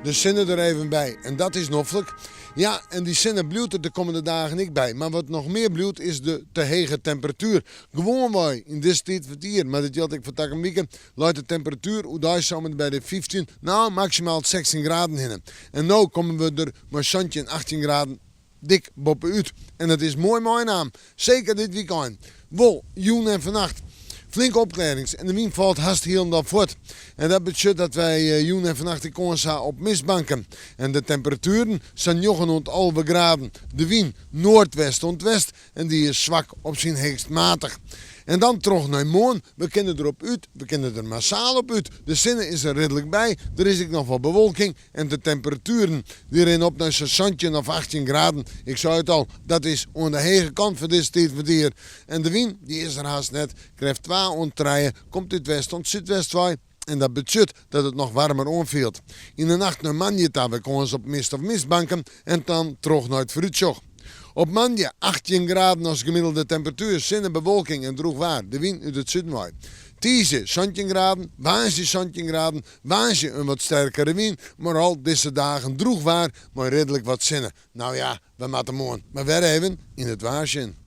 De sinne der even by en dat is noflik. Ja, en dy sinne bliuwt der de kommende dagen ek by. Mar wat noch mear bliuwt is de te hege temperatuer. Gewoanwei yn dizze tiid fan it jier, mar dat jildt ek foar takom wike, leit de temperatuer oerdeis sa om en by de 15, no maksimaal 16 graden hinne. En no komme we der mei 17, 18 graden dik boppe-út. En dat is moai meinaam, seker dit wykein. Wol, jûn en fannacht flinke opklearrings en de wyn falt hast hielendal fuort. En dat betsjut dat wy jûn en fannacht ek kâns ha op mistbanken. En de temperatueren sa'n njoggen oant 11 graden. De wyn noardwest oant west en dy is swak op syn heechst matich. En dan troch nei moarn, we kinne der op út, we kinne der massaal op út. De sinne is der ridlik by, der is ek noch wol bewolking en de temperatueren dy rinne op nei sa'n 17 of 18 graden. Ik sei it al, dat is oan de hege kant foar dizze tiid fan it jier. En de wyn, dy is der hast net, krêft twa oant trije, komt út west oant súdwest wei en dat betsjut dat it noch waarmer oanfielt. Yn de nacht nei moandei ta wer kâns op mist of mistbanken en dan troch nei it foarútsjoch. Op moandei 18 graden as gemiddelde temperatuer, sinne, bewolking en drûch waar, de wyn út it suden wei. Tiisdei 17 graden, woansdei 17 graden, woansdei in wat sterkere wyn, mar al dizze dagen drûch waar mei ridlik wat sinne. No ja, we moatte moarn mar wer even yn it waar sjen.